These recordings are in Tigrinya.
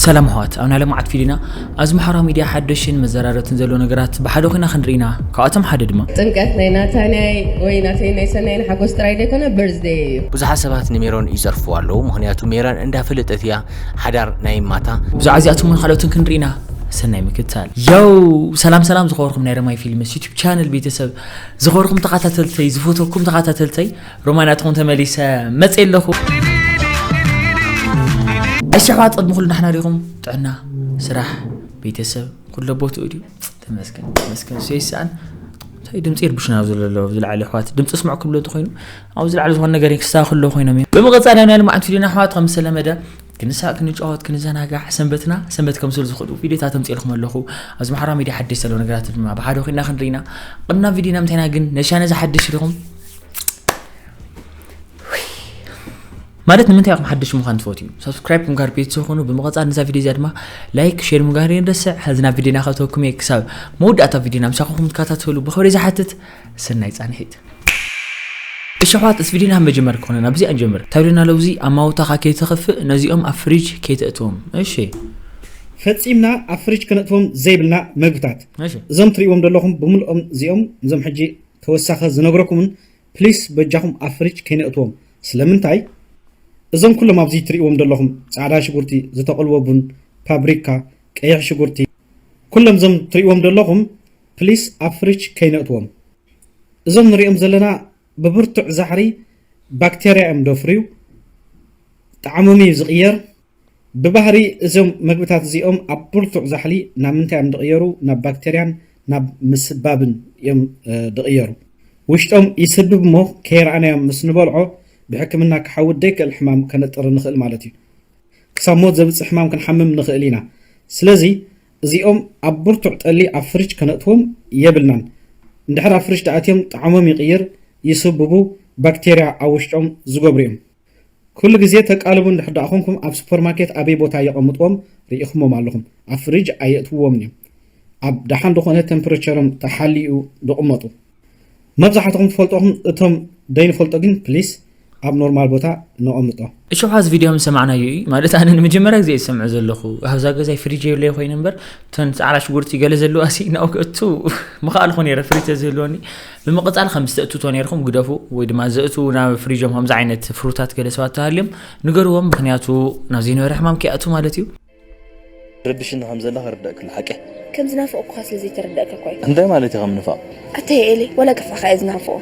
ሰላም ኣሕዋት፣ ኣብ ናይ ሎምዓት ቪድዮና ኣብዚ ማሕበራዊ ሚድያ ሓደሽን መዘራረብትን ዘሎ ነገራት ብሓደ ኮይና ክንርኢ ኢና። ካብኣቶም ሓደ ድማ ጥምቀት ናይ ናታንያይ ወይ ናተይ ናይ ሰናይን ሓጎስ ጥራይ ዘይኮነ በርዝደይ እዩ። ብዙሓት ሰባት ንሜሮን ይዘርፍዋ ኣለዉ፣ ምኽንያቱ ሜሮን እንዳፈለጠት እያ ሓዳር ናይ ማታ። ብዛዕባ እዚኣቶም እውን ካልኦትን ክንርኢ ኢና። ሰናይ ምክትታል። ዮው! ሰላም ሰላም ዝኸበርኩም ናይ ረማይ ፊልምስ ዩቱብ ቻነል ቤተሰብ፣ ዝኸበርኩም ተኸታተልተይ፣ ዝፈትወኩም ተኸታተልተይ፣ ሮማናትኩም ተመሊሰ መጽእ ኣለኹ። እሺ ኣሕዋት፣ ቅድሚ ኩሉ ናሕና ዲኹም? ጥዕና፣ ስራሕ፣ ቤተሰብ፣ ኩሎ ቦትኡ ድዩ? ተመስገን፣ ተመስገን። እሱ ይስኣን። እንታይ ድምፂ ይርብሽና ኣብዚ ዘሎ፣ ኣብዚ ላዕሊ ኣሕዋት? ድምፂ ስምዑ ክብሎ እንተኾይኑ፣ ኣብዚ ላዕሊ ዝኾነ ነገር ክስተኻኸሉ ኮይኖም እዮም። ብምቕፃል፣ ናይ ሎምዓንቲ ቪድዮና ኣሕዋት፣ ከም ዝተለመደ ክንሳእ፣ ክንጫወት፣ ክንዘናጋዕ፣ ሰንበትና ሰንበት ከምስሉ ዝኽእሉ ቪድዮታት ኣምፅኤልኩም ኣለኹ። ኣብዚ ማሕበራዊ ሚድያ ሓደሽቲ ዘለዉ ነገራት ድማ ብሓደ ኮይና ክንርኢ ኢና። ቅድሚ ናብ ቪድዮና ምንታይና ግን፣ ነሻነ ዝሓድሽ ኢኹም? ማለት ንምንታይ ኢኹም ሓድሽ ምዃን ትፈትዩ? ሳብስክራይብ ምግባር ቤተሰብ ኩኑ። ብምቕፃል ነዛ ቪድዮ እዚኣ ድማ ላይክ፣ ሼር ምግባር የንረስዕ። ሕዚ ናብ ቪድዮና ከተወኩም እየ። ክሳብ መወዳእታ ቪድዮና ምሳኹም ክትከታተሉ ብኽብሪ ዝሓትት። ሰናይ ፃንሒት። እሺ ኣሕዋት፣ እቲ ቪድዮና ካብ መጀመር ክኾነ ናብዚኣ ንጀምር። እንታይ ኢሉና ኣለዉ? እዚ ኣማውታኻ ከይተኽፍእ ነዚኦም ኣብ ፍሪጅ ከይተእትዎም። እሺ። ፈጺምና ኣብ ፍሪጅ ከነእትዎም ዘይብልና መግብታት። እሺ። እዞም ትርእይዎም ዘለኹም ብምልኦም እዚኦም፣ እዞም ሕጂ ተወሳኸ ዝነግረኩምን ፕሊስ በጃኹም ኣብ ፍሪጅ ከይነእትዎም። ስለምንታይ? እዞም ኩሎም ኣብዚ ትርእይዎም ዘለኹም ጻዕዳ ሽጉርቲ፣ ዝተቐልወ ቡን፣ ፓብሪካ፣ ቀይሕ ሽጉርቲ፣ ኩሎም እዞም ትርእይዎም ዘለኹም ፕሊስ ኣብ ፍሪጅ ከይነእትዎም። እዞም ንሪኦም ዘለና ብብርቱዕ ዛሕሪ ባክቴርያ እዮም ደፍርዩ። ጣዕሞም እዩ ዝቕየር። ብባህሪ እዞም መግብታት እዚኦም ኣብ ብርቱዕ ዛሕሊ ናብ ምንታይ እዮም ዝቕየሩ? ናብ ባክቴርያን ናብ ምስባብን እዮም፣ እ፣ ዝቕየሩ። ውሽጦም ይስብብ እሞ ከይረኣናዮም ምስ ንበልዖ ብሕክምና ክሓዊ ደይክእል ሕማም ከነጥሪ ንኽእል ማለት እዩ። ክሳብ ሞት ዘብጽሕ ሕማም ክንሓምም ንኽእል ኢና። ስለዚ እዚኦም ኣብ ብርቱዕ ጠሊ ኣብ ፍሪጅ ከነእትዎም የብልናን። እንድሕር ኣብ ፍሪጅ ተኣትዮም ጣዕሞም ይቕይር፣ ይስብቡ፣ ባክቴርያ ኣብ ውሽጦም ዝገብሩ እዮም። ኩሉ ግዜ ተቃልቡ እንድሕር ደኣ ኮንኩም ኣብ ሱፐርማርኬት ኣበይ ቦታ የቐምጥዎም ርኢኹሞም ኣለኹም። ኣብ ፍሪጅ ኣየእትውዎምን እዮም። ኣብ ደሓን ዝኾነ ቴምፕሬቸሮም ተሓልዩ ዝቕመጡ። መብዛሕትኹም ትፈልጦኹም፣ እቶም ዘይንፈልጦ ግን ፕሊስ ኣብ ኖርማል ቦታ ነቐምጦ። እሺ፣ እዚ ቪድዮ ምስ ሰማዕናዮ እዩ፣ ማለት ኣነ ንመጀመርያ ግዜ ዝሰምዖ ዘለኹ። ኣብዛ ገዛይ ፍሪጅ የብለይ ኮይኑ እምበር፣ እተን ጻዕዳ ሽጉርቲ ገለ ዘለዋ ሲ ናብኡ ከእቱ ምኽኣልኩ ነይረ፣ ፍሪጅ ተዝህልወኒ። ብምቕጻል ከም ዝተእትቶ ነይርኩም ግደፉ፣ ወይ ድማ ዘእቱ ናብ ፍሪጆም ከምዚ ዓይነት ፍሩታት ገለ ሰባት ተሃልዮም ንገርዎም፣ ምኽንያቱ ናብ ዘይነበረ ሕማም ከይኣቱ ማለት እዩ። ረብሽኒ ከም ዘለኻ ርዳእ ክሉ ሓቂ። ከም ዝናፈቕኩኻ ስለ ዘይተረዳእካ እኮ እዩ። እንታይ ማለት እዩ ከም ንፋቕ? ኣታ የኤለይ፣ ዋላ ቅፋኻ እየ ዝናፍቖ።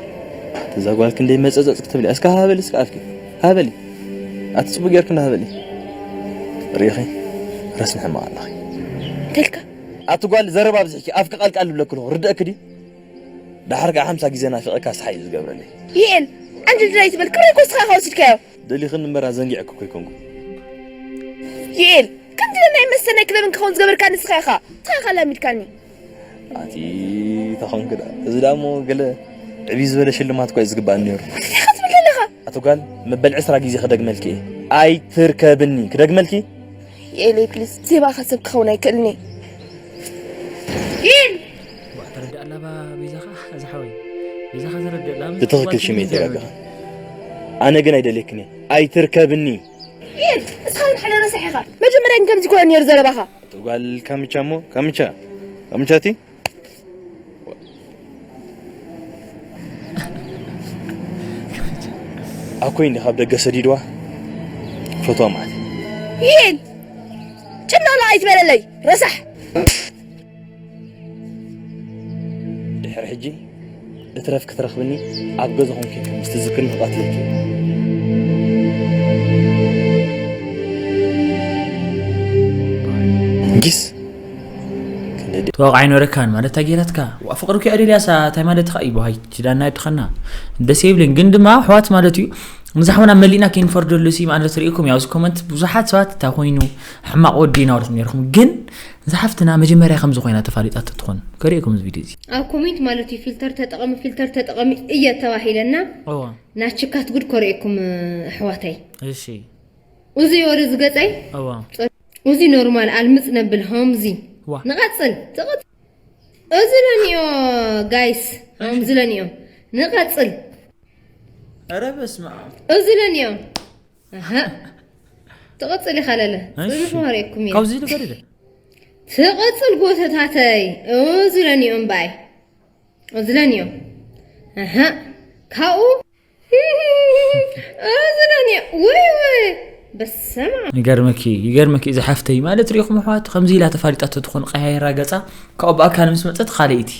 እዛ ጓል ክንደይ መጸጸጽ ክትብሊ። እስከ ሃበሊ እስከ ኣፍኪ። ሃበሊ። ኣቲ ጽቡቅ ጌርኪ እንዳ ሃበሊ። ርኢኺ? ረስኒ ሕማቕ ኣለኺ። እንታይ ኢልካ? ኣቲ ጓል ዘረባ ኣብዚሕኪ፣ ኣፍኪ ቃልቃል ይብለኪ ኣለኹ። ርድእኪ ድዩ? ደሓር ከኣ ሓምሳ ግዜ ናፊቐካ ስሓይ እዩ ዝገብረለይ። ይኤል፣ ኣንድልድል ኣይትበል። ክራይ እኮ ንስኻ ኢኻ ወሲድካዮ። ደሊኽኒ እምበር ኣዘንጊዐኪ እኮ ኣይኮንኩን። ይኤል፣ ከምቲ ናይ መሰናይ ክለብን ክኸውን ዝገበርካኒ ንስኻ ኢኻ። ንስኻ ኢኻ ላሚድካኒ። ኣቲ ተኾንክ ደኣ። እዚ ደኣ እሞ ገለ ዕብይ ዝበለ ሽልማት እኮ እዩ ዝግባእ ነይሩ። እንታይ ኢኻ ትብል ዘለኻ? ኣቲ ጓል፣ መበል ዕስራ ግዜ ክደግመልኪ እየ። ኣይትርከብኒ። ክደግመልኪ? የኤለይ፣ ፕሊስ፣ ዜባኻ ሰብ ክኸውን ኣይክእልን እየ። ይኤል! ዋ፣ ተረድኣላ ባ ቤዛኻ፣ እዚ ሓወይ። ቤዛኻ ተረድኣላ። ብትኽክል ሽመይ ተጋግኻ። ኣነ ግን ኣይደልየክን እየ። ኣይትርከብኒ። ይኤል፣ እስኻ ግን ሓደ ረሳሕ ኢኻ። መጀመርያ ግን ከምዚ ኮነ ነይሩ ዘረባኻ። ኣቲ ጓል ካምቻ እሞ፣ ካምቻ። ካምቻ እቲ? ኣኮይ እንዲ ካብ ደገ ሰዲድዋ። ፈትዋ ማለት። ይኤል፣ ጭላላ ኣይትበለለይ፣ ረሳሕ። ድሕሪ ሕጂ እትረፍ ክትረኽብኒ ኣብ ገዛኹም ኬንኩም ምስ ትዝክርኒ ክቐትለኪ እየ። ጊስ ክንዲ ተዋቕዓ ኣይነበረካን ማለት እንታይ ጌራትካ? ዋ፣ ፍቕሪ እኮ እያ ደልያሳ፣ እንታይ ማለት ኢኻ? እዩ፣ ሃይ፣ ኪዳና ይድኸና። ደስ ይብልን፣ ግን ድማ ኣሕዋት ማለት እዩ። ንዛ ሓውና መሊእና ከይንፈርደሉ ሲ ማለት ርኢኩም፣ ያው፣ እዚ ኮመንት ብዙሓት ሰባት እንታይ ኮይኑ ሕማቕ ወዲ ኢና በልኩም ነይርኩም፣ ግን እዛ ሓፍትና መጀመርያ ከምዚ ኮይና ተፋሊጣቶ ትኾን። ከርእየኩም እዚ ቪድዮ እዚ። ኣብ ኮሜንት ማለት እዩ፣ ፊልተር ተጠቐሚ፣ ፊልተር ተጠቐሚ እየ ተባሂለና። እዋ። ናችካት ጉድ ከርእየኩም፣ ኣሕዋተይ። እሺ። እዚ ወደ ዝገጸይ? እዋ። እዚ ኖርማል ኣልምጽ ነብል ሆምዚ። ዋ። ንቐጽል። ትቕጽ-፣ እዚ ለንዮ ጋይስ፣ ሆምዚ ለንዮ። ንቐጽል። ኧረ በስመ ኣብ። እዚ ለንዮ። ኣሃ። ትቕጽል ኢኻ ለለ። እሺ። ጽንሑ ወሬኩም እዩ። ካብዚ ኢሉ ገዲደ። ትቕጽል ጎተታተይ። እዝለንዮ እምባይ። እዝለንዮ። ኣሃ። ካብኡ። እዝለንዮ። ወይ ወይ። በሰማ። ይገርመኪ ይገርመኪ እዚ ሓፍተይ ማለት ሪኹም ኣሕዋት ከምዚ ኢላ ተፋሊጣቶ ትኾን ቀያይራ ገጻ ካብኡ ብኣካል ምስ መጸት ካልእቲ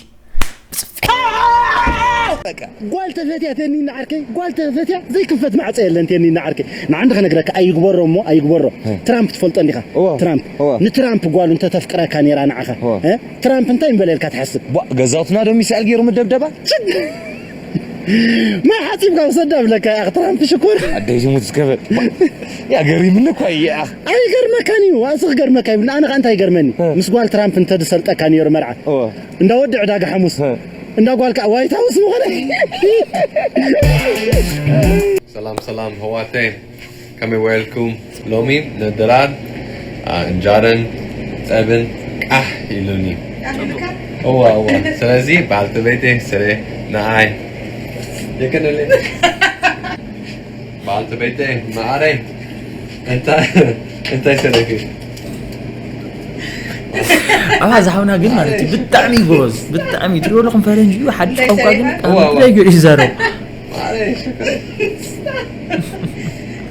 ጓል ተፈትያ ቴኒና ዓርከይ ጓል ተፈትያ ዘይክፈት ማዕፀ የለን ቴኒና ዓርከይ ንዓንዲ ከነግረካ ኣይግበሮ እሞ ኣይግበሮ ትራምፕ ትፈልጦ እንዲኻ እወ፣ ትራምፕ እወ። ንትራምፕ ጓሉ እንተተፍቅረካ ነይራ ንዓኻ እወ። እ? ትራምፕ እንታይ እምበለልካ ትሓስብ ቧ፣ ገዛውትና ዶ ሚሳኤል ገይሩ ምደብደባ ማይ ሓፂብካ ውሰዳ ብለካ ኢኻ ትራምፕ ሽኮር ኣደይ ዝሙት ዝከበድ ያ ገሪምኒ እኳ እየ ኣኽ ኣይገርመካን እዩ ኣስኽ ገርመካ ይብል ኣነ ከ እንታይ ይገርመኒ ምስ ጓል ትራምፕ እንተዝሰልጠካ ነይሩ መርዓ እወ። እንዳ ወዲ ዕዳጋ ሓሙስ እንዳ ጓል ከዓ ዋይት ሃውስ ምኾነ ሰላም ሰላም ኣሕዋተይ ከመይ ውዒልኩም ሎሚ ንድራር አ፣ እንጃረን ፀብን ቃሕ ኢሉኒ እዋ እዋ ስለዚ በዓልቲ ቤተይ ስረ ንዓይ የቀነለይ በዓልቲ ቤተይ መዓረይ እንታይ እንታይ ሰሪሒ ኣባ ዝሓውና ግን ማለት እዩ ብጣዕሚ እዩ ጎበዝ ብጣዕሚ ትሪኦ ኣለኹም ፈረንጂ እዩ ሓድሽ ቋንቋ ግን እዋ፣ እዋ። ብትለይ ገይሩ ይዛረብ መዓረይ ሽኮር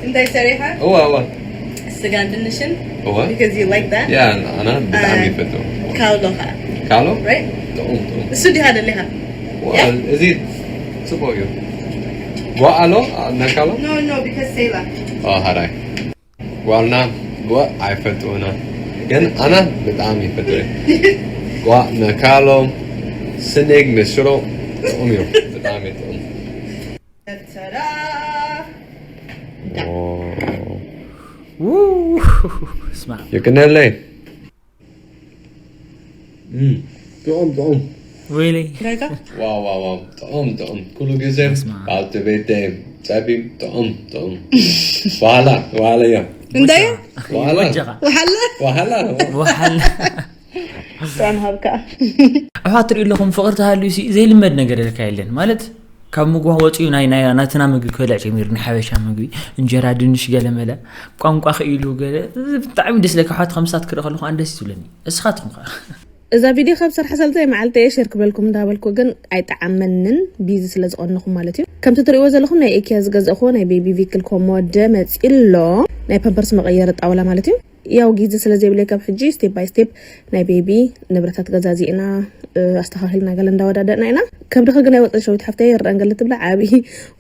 እንታይ ሰሪሓ እዋ እዋ ስጋን ድንሽን እዋ because you like that ያ ኣና ብጣዕሚ ይፈትዎ ካውሎ ከዓ ካሎ right ጥዑም ጥዑም እሱ ዲኻ ደሊኻ እዋ እዚ ፅቡቅ እዩ ጓ ኣሎ ነካሎ no no because ሴላ ኦ ሃራይ ጓልና ጓ ኣይፈትውና ግን ኣና ብጣዕሚ ይፈትወ ጓ ነካሎ ስኔግ ምስሮ ጥዑም እዩ ብጣዕሚ ጥዑም ተራ ስማ የቅነለይ ጥዑም ጥዑም ወይለይ ዳይታ ዋው ዋው ዋው ጥዑም ጥዑም ኩሉ ግዜ በስመ ኣብ። በዓልቲ ቤተይ ፀቢብ ጥዑም ጥዑም ዋላ ዋላ እያ እንታይ ዋላ ወጀኻ ወሓለ ዋላ ወሓል ጥዑም ሃብካ ኣሕዋት ትሪኡ ኣለኹም ፍቕሪ ተሃልዩ ሲ ዘይልመድ ነገር ኢልካ የለን ማለት ካብ ምግቢ ወፂኡ ናይ ናይ ናትና ምግቢ ክበልዕ ጀሚሩ ናይ ሓበሻ ምግቢ እንጀራ ድንሽ ገለመለ ቋንቋ ክኢሉ ገለ እዚ ብጣዕሚ ደስ ለካ ኣሕዋት ከምሳት ክርኢ ከለኹ ኣነ ደስ እዩ ዝብለኒ እስኻትኩም ከ እዛ ቪድዮ ካብ ሰርሐ ሰለስተ መዓልቲ እየ ሼር ክብለልኩም እንዳበልኩ ግን ኣይጠዓመንን ቢዚ ስለ ዝቐነኹ ማለት እዩ ከምቲ ትሪእዎ ዘለኹም ናይ ኤኪያ ዝገዛእኹዎ ናይ ቤቢ ቪክል ኮሞደ መፂሎ ናይ ፐምፐርስ መቐየሪ ጣውላ ማለት እዩ ያው ግዜ ስለ ዘይብለይ ካብ ሕጂ ስቴፕ ባይ ስቴፕ ናይ ቤቢ ንብረታት ገዛዚእና ኣስተኻኺልና ገለ እንዳወዳደእና ኢና ከብድኺ ግን ኣይወፀን ሸዊት ሓፍተይ ይረአን ገለ ትብላ ዓብዪ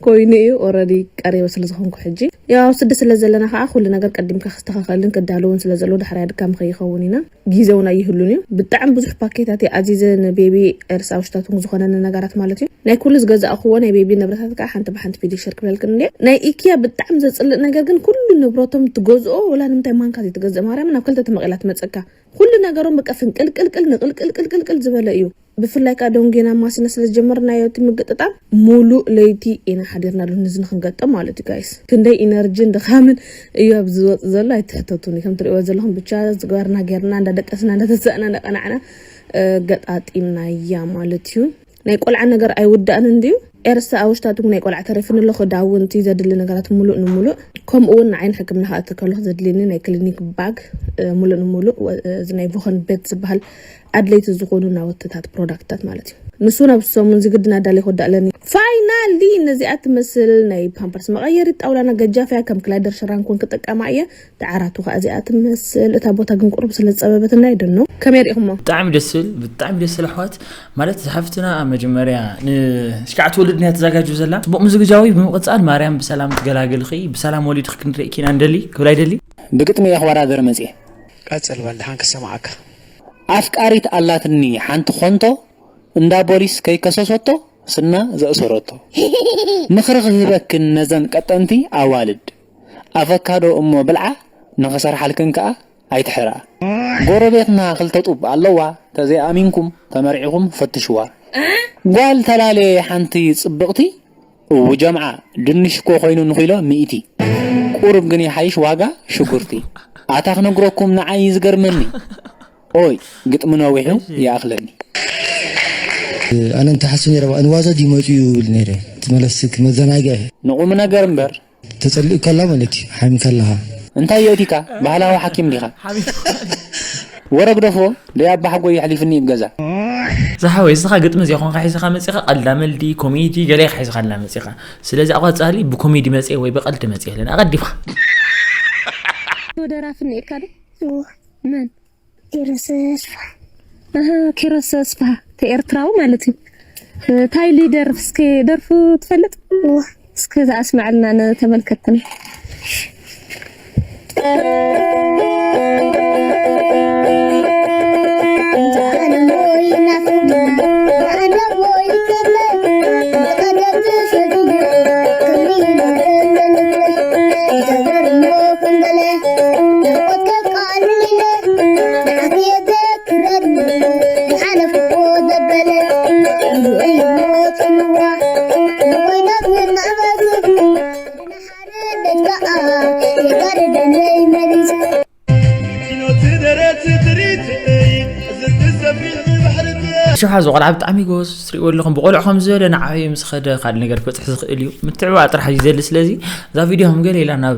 ኮይኑ እዩ ኦረዲ ቀሪበ ስለ ዝኾንኩ ሕጂ ያው ኣብ ስደት ስለ ዘለና ከዓ ኩሉ ነገር ቀዲምካ ክስተኻኸልን ክዳለውን ስለ ዘለዎ ዳሕራይ ድካም ከይኸውን ኢና ግዜ እውን ኣይህሉን እዩ ብጣዕሚ ብዙሕ ፓኬታት እየ ኣዚዘ ንቤቢ ኤርሳ ውሽታት እውን ዝኾነኒ ነገራት ማለት እዩ ናይ ኩሉ ዝገዛእኽዎ ናይ ቤቢ ንብረታት ከዓ ሓንቲ ብሓንቲ ቪዲዮ ሸር ክብለልክን እንደ ናይ ኢኪያ ብጣዕሚ ዘፅልእ ነገር ግን ኩሉ ንብረቶም ትገዝኦ ወላ ንምንታይ ማንካ ዘይትገዝእ ማርያም ናብ ክልተ ተመቒላ ትመፀካ ኩሉ ነገሮም በቃ ፍንቅልቅልቅል ንቅልቅልቅልቅልቅል ዝበለ እዩ ብፍላይ ከዓ ደንጉና ማሲና ስለ ዝጀመርናዮ እቲ ምግጥጣም ሙሉእ ለይቲ ኢና ሓዲርናሉ ንዚ ንክንገጥም ማለት እዩ ጋይስ ክንደይ ኢነርጂን ድኻምን እዩ ኣብ ዝወፅ ዘሎ ኣይትሕተቱኒ ከም ትሪእዎ ዘለኹም ብቻ ዝገበርና ጌርና እንዳደቀስና እንዳተሳእና እንዳቀናዕና ገጣጢምናያ ማለት እዩ ናይ ቆልዓ ነገር ኣይውዳእን እንድዩ ኤርሳ ኣብ ውሽጣትኩም ናይ ቆልዓ ተሪፍኒ ኣሎ ክዳውንቲ ዘድሊ ነገራት ሙሉእ ንሙሉእ ከምኡ እውን ንዓይን ሕክምና ክኣቲ ከለኹ ዘድልየኒ ናይ ክሊኒክ ባግ ሙሉእ ንሙሉእ እዚ ናይ ቮኸን ቤት ዝበሃል ኣድለይቲ ዝኾኑ ናውትታት ፕሮዳክትታት ማለት እዩ ንሱ ናብ ሰሙን ዝግድን ኣዳለይ ክወዳእ ኣለኒ ፋይናሊ ነዚኣ ትመስል ናይ ፓምፐርስ መቐየሪት ጣውላና ገጃፍያ ከም ክላይደር ሽራን ኮን ክጥቀማ እየ ዳዓራቱ ከዓ እዚኣ ትመስል እታ ቦታ ግን ቁሩብ ስለ ዝፀበበትና ይደኖ ከመይ ሪኢኹሞ ብጣዕሚ ደስ ዝብል ብጣዕሚ ደስ ዝብል ኣሕዋት ማለት ዝሓፍትና መጀመርያ ንሽካዕ ትወልድ ንያ ተዘጋጁ ዘላ ፅቡቅ ምዝግጃዊ ብምቕፃል ማርያም ብሰላም ትገላግልኺ ብሰላም ወሊድኺ ክንርኢ ኪና ንደሊ ክብል ኣይደሊ ብግጥሚ እየ ክወዳደር መፅየ ቀፅል በል ድሓን ክሰማዓካ ኣፍቃሪት ኣላትኒ ሓንቲ ኾንቶ እንዳ ቦሊስ ከይከሰሰቶ ስና ዘእሰረቶ ምኽሪ ክህበክን ነዘን ቀጠንቲ ኣዋልድ ኣቨካዶ እሞ ብልዓ ንኽሰርሓልክን ከኣ ኣይትሕርኣ ጎረቤትና ክልተ ጡብ ኣለዋ ተዘይኣሚንኩም ተመርዒኹም ፈትሽዋ ጓል ተላለየ ሓንቲ ጽብቕቲ እው ጀምዓ ድንሽ እኮ ኮይኑ ንኺሎ ሚእቲ ቁሩብ ግን ይሓይሽ ዋጋ ሽጉርቲ ኣታ ክነግረኩም ንዓይ ዝገርመኒ ኦይ ግጥሚ ነዊሑ ይኣኽለኒ ኣነ እንተ ሓስብ ነረ ንዋዛ ድዩ መፅኡ ይብል ነረ ትመለስ መዘናግዒ ንቑም ነገር እምበር ተፀሊኡ ከላ ማለት እዩ ሓሚ ከለኻ እንታይ የእቲካ? ባህላዊ ሓኪም ዲኻ? ወረ ግደፎ። ደይ ኣባ ሓጎይ የሕሊፍኒ እዩ ገዛ። ዝሓወይ እስኻ ግጥሚ እዚኣ ኮንካ ሒዝኻ መፂኻ ቀልዳ መልዲ ኮሜዲ ገለ ኢኻ ሒዝኻልና መፂኻ። ስለዚ ኣቋፃሊ ብኮሜዲ መፅአ ወይ ብቀልዲ መፅአ የለን ኣቐዲምካ። ደራፊ እኒኤካ ዶ? መን? ኪሮስ ተስፋ። ኣሃ፣ ኪሮስ ተስፋ፣ እቲ ኤርትራዊ ማለት እዩ። እንታይ ሊደር እስኪ ደርፉ ትፈልጥ? እስኪ ኣስምዓልና ንተመልከትና። ሽሓ ዝቆልዓ ብጣዕሚ ጎበዝ ትሪእዎ ኣለኹም ብቆልዑ ከም ዝበለ ንዓበየ ምስ ኸደ ካልእ ነገር ክበፅሕ ዝኽእል እዩ ምትዕባእ ጥራሕ እዩ ዘሊ ስለዚ እዛ ቪድዮ ከም ገለ ኢላ ናብ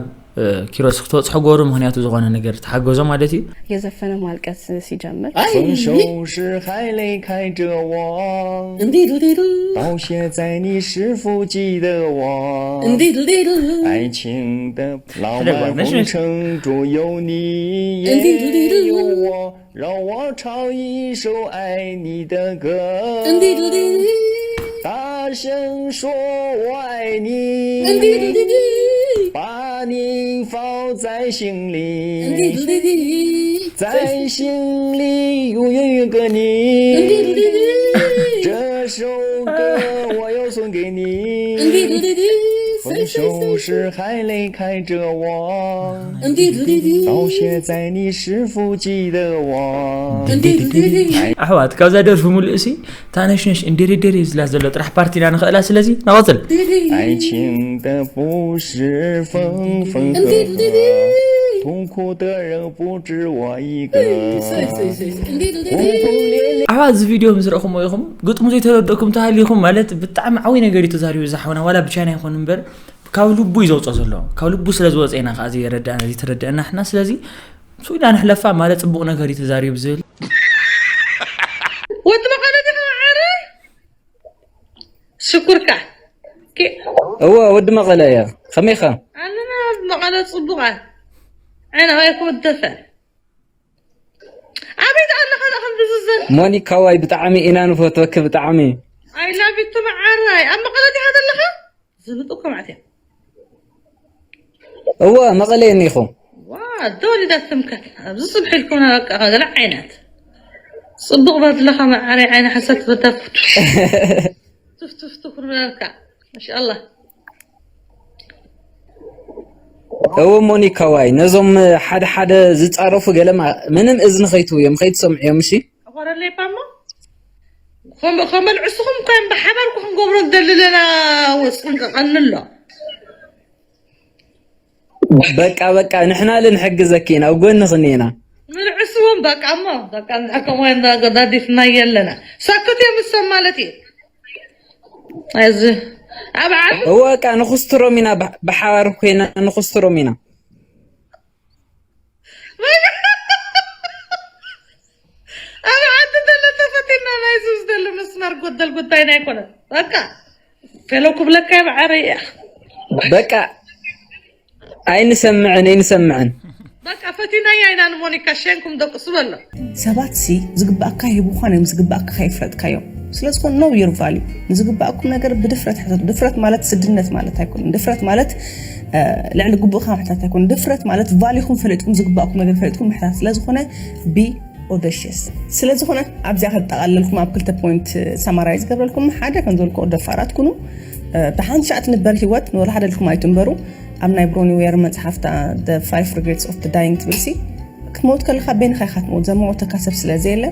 ኪሮስ ክትበፅሖ ገሩ ምክንያቱ ዝኾነ ነገር ተሓገዞ ማለት እዩ የዘፈነ ማልቀስ ሲጀምር 分手时还没开着我，嗯，对对对对，到现在你是否记得我？嗯，对对对对，爱情的浪漫风尘中有你，也有我，让我唱一首爱你的歌。嗯，对对对对。大声说我爱你，把你放在心里，在心里永远有个你。这首歌我要送给你。分手时还没开着我，到现在你是否记得我？ ኣሕዋት ካብዛ ደርፊ ሙሉእ ሲ እታ ነሽነሽ እንዴሬዴሬ ዝላ ዘሎ ጥራሕ ፓርቲና ንኽእላ ስለዚ ንቐፅል 爱情的不是分分合合，痛苦的人不止我一个。 ኣሕዋት እዚ ቪድዮ ምስ ረእኹሞ ኢኹም ግጥሙ ዘይተረደእኩም ተሃሊኹም ማለት ብጣዕሚ ዓብይ ነገር እዩ ተዛሪቡ ዝሓውና ዋላ ብቻይና ይኹን እምበር ካብ ልቡ እዩ ዘውፅኦ ዘሎ ካብ ልቡ ስለ ዝወፀ ኢና ከዓ ዘይረዳእና ዘይተረደአና ሕና ስለዚ ስዊዳ ንሕለፋ ማለት ፅቡቕ ነገር እዩ ተዛሪቡ ዝብል ወዲ መቐለ ዲኻ መዓረ ሽኩርካ እወ ወዲ መቐለ እያ ከመይኻ ኣለና ወዲ መቐለ ፅቡቓ ዓይና ወይ ክወደፈ ኣቤት ኣለኻ ዳ ከም ዝዝዘል ሞኒካ ዋይ ብጣዕሚ ኢና ንፈትወኪ ብጣዕሚ I love you መዓራይ ኣብ መቐለ ዲኻ ዘለኻ ዝብጡ ከማዕት እያ እወ መቐለ እኒኹ ዋ ተወሊዳ ትምከት ኣብዚ ፅብሒ ኢልኩምና በቃ ገለ ዓይነት ፅቡቕ በድለኻ መዓረይ ዓይነ ሓሰት በታ ቱፍቱፍቱ ክርብለልካ ማሻኣላ እወ ሞኒካ ዋይ ነዞም ሓደ ሓደ ዝፃረፉ ገለ ምንም እዝኒ ከይትውዮም ከይትሰምዕዮም እሺ ኣኾረለይ ፓሞ ከመልዕስኹም እኳ እዮም ብሓባር እኮ ክንገብሮ ዝደሊ ለና ወፅንቀቐኒ ኣሎ በቃ በቃ ንሕና ልንሕግዘኪ ኢና ኣብ ጎንኽኒ ኢና ምልዕስዎም በቃ እሞ በቃ ንሕከሞ ገዳዲፍና የለና ሰክት እዮም እሶም ማለት እዩ እዚ ኣብ ዓዲ እወ በቃ ንኹስትሮም ኢና ብሓባር ኮይና ንኹስትሮም ኢና ኣብ ዓዲ ዘሎ ተፈቲና ናይ ዙዝ ዘሎ መስመር ጎደል ጉዳይና ኣይኮነን በቃ ፌሎ ክብለካ እየ ብዓረይ እያ በቃ ኣይንሰምዕን ኣይንሰምዕን በቃ ፈቲናያ ኢና ንሞኒካ ሸንኩም ደቅሱ በሎ ሰባት ሲ ዝግባእካ ይህቡኻን እዮም ዝግባእካ ከይፍለጥካዮም ስለ ዝኾነ know your value ንዝግባእኩም ነገር ብድፍረት ሕተቱ ድፍረት ማለት ስድነት ማለት ኣይኮነን ድፍረት ማለት ልዕሊ ግቡእካ ምሕታት ኣይኮነ ድፍረት ማለት ቫሊኹም ፈለጥኩም ዝግባእኩም ነገር ፈለጥኩም ምሕታት ስለዝኾነ be audacious ስለዝኾነ ኣብዚኣ ከጠቓለልኩም ኣብ ክልተ point summarize ገብረልኩም ሓደ ከም ዝበልኩ ደፋራት ኩኑ ብሓንቲ ሻዕ ትንበር ህይወት ንወላ ሓደ ልኩም ኣይትንበሩ ኣብ ናይ ብሮኒ ዌር መፅሓፍታ the five regrets of the dying ትብል ሲ ክትመውት ከለካ በይንካ ኢካ ትመውት ዘመወተካ ሰብ ስለ ዘየለ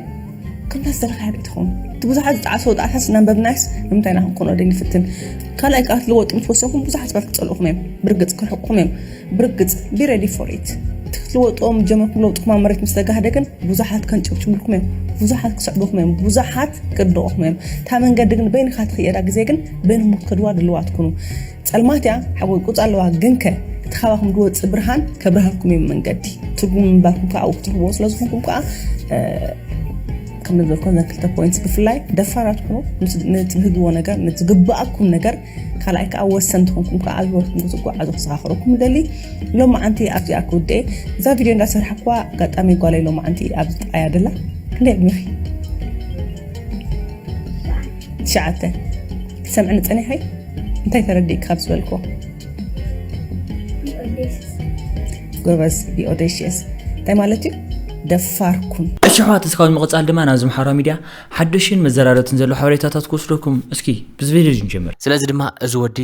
ከምታ ዝደለካ ርኢትኹም እቲ ብዙሓት ዝጣዕሰ ወጣዕታስ እናንበብናይስ ንምንታይ ኢና ክንኮኖ ደይ ንፍትን ካልኣይ ከዓ ትልወጡ ምስ ወሰንኩም ብዙሓት ሰባት ክፀልኡኹም እዮም ብርግፅ ክርሕቁኹም እዮም ብርግፅ be ready for it እቲ ክትልወጥኦም ጀመርኩም ለውጥኩም ኣብ መሬት ምስ ተጋህደ ግን ብዙሓት ከንጨብጭቡልኩም እዮም ብዙሓት ክስዕቡኹም እዮም ብዙሓት ክድቕኹም እዮም እታ መንገዲ ግን በይንካ ትኽየዳ ግዜ ግን በይንኩም ክትከድዋ ድልዋት ኩኑ ጸልማት እያ ሓጎይ ቁጽ ኣለዋ ግንከ እቲ ካባኹም ዝወፅእ ብርሃን ከብርሃልኩም እዩ መንገዲ። ትርጉም ምንባርኩም ከዓ ኣብኡ ክትረኽብዎ ስለ ዝኾንኩም ከዓ ከም ዝበልኩም እዘን ክልተ ፖይንትስ ብፍላይ ደፋራት ኩኑ። ንትብህግዎ ነገር፣ ንትግብኣኩም ነገር፣ ካልኣይ ከዓ ወሰንቲ ኮንኩም ከዓ ኣብ ህይወትኩም ክትጓዓዙ ክዘኻኽረኩም ደሊ። ሎማዓንቲ ኣብዚኣ ክውድኤ። እዛ ቪድዮ እንዳሰርሓ እኳ ኣጋጣሚ ጓለይ ሎማዓንቲ ኣብዚ ጥቃያ ደላ። ክንደይ ዕድሜኺ? ትሽዓተ። ትሰምዕኒ ፀኒሐይ? እንታይ ተረዲእ ካብ ዝበልክዎ? ጎበዝ። ቢኦደሽስ እንታይ ማለት እዩ? ደፋር ኩን። እሺ ኣሕዋት፣ እስካብ ምቕጻል ድማ ናብዚ ማሕበራዊ ሚድያ ሓዱሽን መዘራረብትን ዘሎ ሓበሬታታት ክወስደኩም። እስኪ ብዚ ቪድዮ ንጀምር። ስለዚ ድማ እዚ ወዲ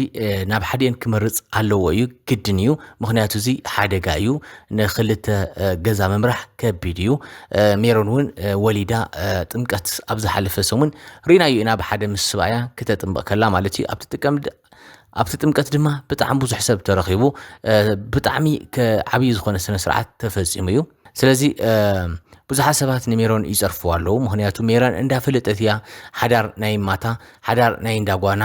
ናብ ሓዲኤን ክመርጽ ኣለዎ እዩ፣ ግድን እዩ። ምኽንያቱ እዚ ሓደጋ እዩ። ንክልተ ገዛ ምምራሕ ከቢድ እዩ። ሜሮን እውን ወሊዳ ጥምቀት ኣብ ዝሓለፈ ሰሙን ርኢናዮ ኢና፣ ብሓደ ምስ ስባያ ክተጥምቕ ከላ ማለት እዩ። ኣብቲ ጥምቀት ድማ ብጣዕሚ ብዙሕ ሰብ ተረኺቡ። ብጣዕሚ ዓብዪ ዝኾነ ስነ ስርዓት ተፈፂሙ እዩ። ስለዚ ብዙሓት ሰባት ንሜሮን ይፀርፍዋ ኣለዉ። ምኽንያቱ ሜሮን እንዳፈለጠት እያ ሓዳር ናይ ማታ፣ ሓዳር ናይ እንዳጓና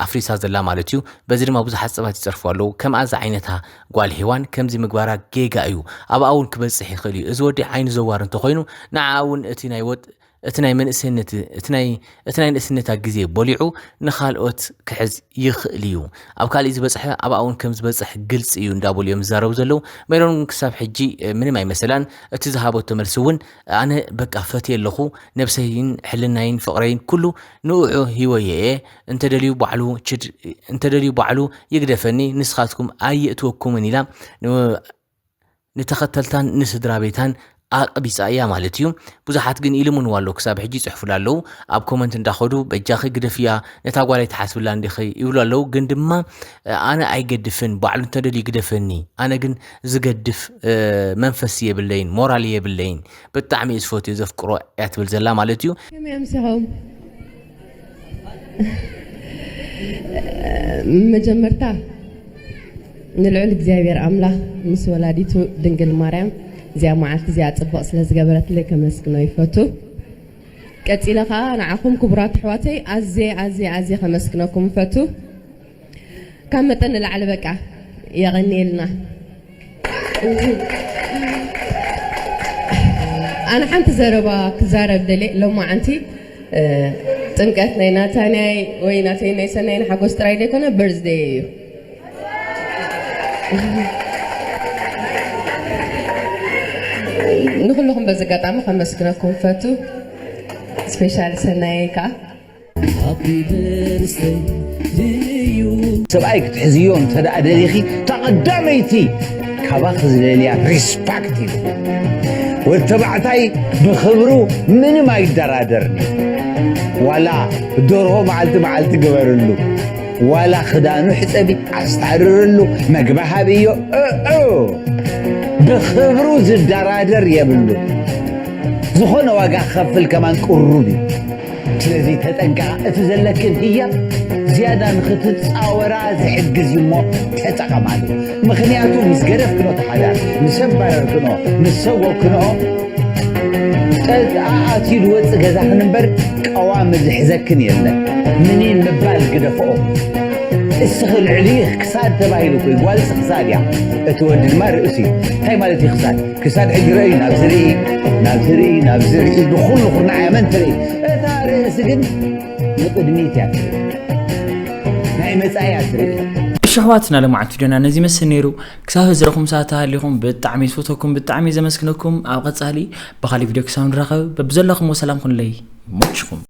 ኣፍሪሳ ዘላ ማለት እዩ። በዚ ድማ ብዙሓት ሰባት ይፀርፍዋ ኣለዉ። ከምኣዚ ዓይነታ ጓል ሄዋን ከምዚ ምግባራ ጌጋ እዩ። ኣብኣ እውን ክበፅሕ ይኽእል እዩ። እዚ ወዲ ዓይኒ ዘዋር እንተኾይኑ፣ ንዓ እውን እቲ ናይ ወጥ እቲ ናይ መንእሰይነት እቲ ናይ እቲ ናይ ንእስነታ ግዜ ቦሊዑ ንኻልኦት ክሕዝ ይኽእል እዩ። ኣብ ካልእ ዝበፅሐ ኣብኣ እውን ከም ዝበፅሕ ግልፂ እዩ እንዳበሉ እዮም ዝዛረቡ ዘለዉ። ሜሮን ግን ክሳብ ሕጂ ምንም ኣይመሰላን። እቲ ዝሃበቶ መልሲ እውን ኣነ በቃ ፈትየ ኣለኹ፣ ነብሰይን ሕልናይን ፍቕረይን ኩሉ ንእዑ ሂወየ እየ፣ እንተደልዩ ባዕሉ ችድ እንተደልዩ ባዕሉ ይግደፈኒ፣ ንስኻትኩም ኣየእትወኩምን ኢላ ንተኸተልታን ንስድራ ቤታን ኣቕቢጻ እያ ማለት እዩ። ብዙሓት ግን ይልምንዋ ኣለዉ፣ ክሳብ ሕጂ ይጽሕፉላ ኣለዉ። ኣብ ኮመንት እንዳኸዱ በጃኺ ግደፍያ፣ ነታ ጓል ኣይትሓስብላ እንዲኺ ይብሉ ኣለዉ። ግን ድማ ኣነ ኣይገድፍን፣ ባዕሉ እንተደልዩ ይግደፈኒ፣ ኣነ ግን ዝገድፍ መንፈስ የብለይን፣ ሞራል የብለይን። ብጣዕሚ እየ ዝፈትዮ ዘፍቅሮ እያ ትብል ዘላ ማለት እዩ። ከመይ ኣምሲኹም? መጀመርታ ንልዑል እግዚኣብሔር ኣምላኽ ምስ ወላዲቱ ድንግል ማርያም እዚኣ መዓልቲ እዚኣ ጽቡቕ ስለ ዝገበረትለይ ከመስግኖ ይፈቱ። ቀጺለ ኸኣ ንዓኹም ክቡራት ኣሕዋተይ ኣዝየ ኣዝየ ኣዝየ ከመስግነኩም እፈቱ። ካብ መጠን ንላዕሊ በቃ የቐንየልና። ኣነ ሓንቲ ዘረባ ክዛረብ ደልየ። ሎማዓንቲ ጥምቀት ናይ ናታንያይ ወይ ናተይ ናይ ሰናይን ሓጎስ ጥራይ ዘይኮነ በርዝደይ እዩ። ንኩልኹም በዚ ኣጋጣሚ ከመስግነኩም ፈቱ። ስፔሻል ሰናየይ ከዓ ሰብኣይ ክትሕዝዮ እንተ ደኣ ደሊኺ፣ እታ ቀዳመይቲ ካባኺ ዝደልያ ሪስፓክት እዩ። ወዲ ተባዕታይ ብኽብሩ ምንም ኣይደራደርን እዩ። ዋላ ደርሆ መዓልቲ መዓልቲ ግበርሉ፣ ዋላ ክዳኑ ሕጸቢ ኣስታርርሉ፣ መግቢ ሃብዮ፣ እእ፣ ብኽብሩ ዝደራደር የብሉ። ዝኾነ ዋጋ ክኸፍል ከማን ቅሩብ እዩ። ስለዚ ተጠንቀቓ፣ እቲ ዘለክን ህያብ ዝያዳ ንኽትጻወራ ዝሕግዝ እዩ እሞ ተጠቐማሉ። ምኽንያቱ ምስ ገደፍክኖ እቲ ሓዳር፣ ምስ ኣባረርክኖ፣ ምስ ሰጎግክንኦ፣ ጠጥኣ ኣትዩ ዝወጽእ ገዛኽን እምበር ቀዋሚ ዝሕዘክን የለን። ምኒን ምባል ግደፍኦ። እስኺ ልዕሊ ክሳድ ተባሂሉ እኮ እዩ፣ ጓልሲ ክሳድ እያ፣ እቲ ወዲ ድማ ርእሲ እዩ። እንታይ ማለት እዩ ክሳድ? ክሳድ ሕጂ ረእዩ፣ ናብዚ ርኢ፣ ናብዚ ርኢ፣ ናብዚ ርኢ፣ ንኹሉ ኩርናዕ እያ መን ትርኢ? እታ ርእሲ ግን ንቕድሚት እያ ትርኢ፣ ናይ መጻኢ እያ ትርኢ። እሺ ኣሕዋትና፣ ሎማዓንቲ ቪድዮና ነዚ ይመስል ነይሩ። ክሳብ ዝረኹም ሰዓት ተሃሊኹም ብጣዕሚ ዝፈተኩም፣ ብጣዕሚ ዘመስግነኩም። ኣብ ቀጻሊ ብኻሊእ ቪድዮ ክሳብ ንራኸብ በብዘለኹምዎ ሰላም ኩኑለይ። ይመችኹም።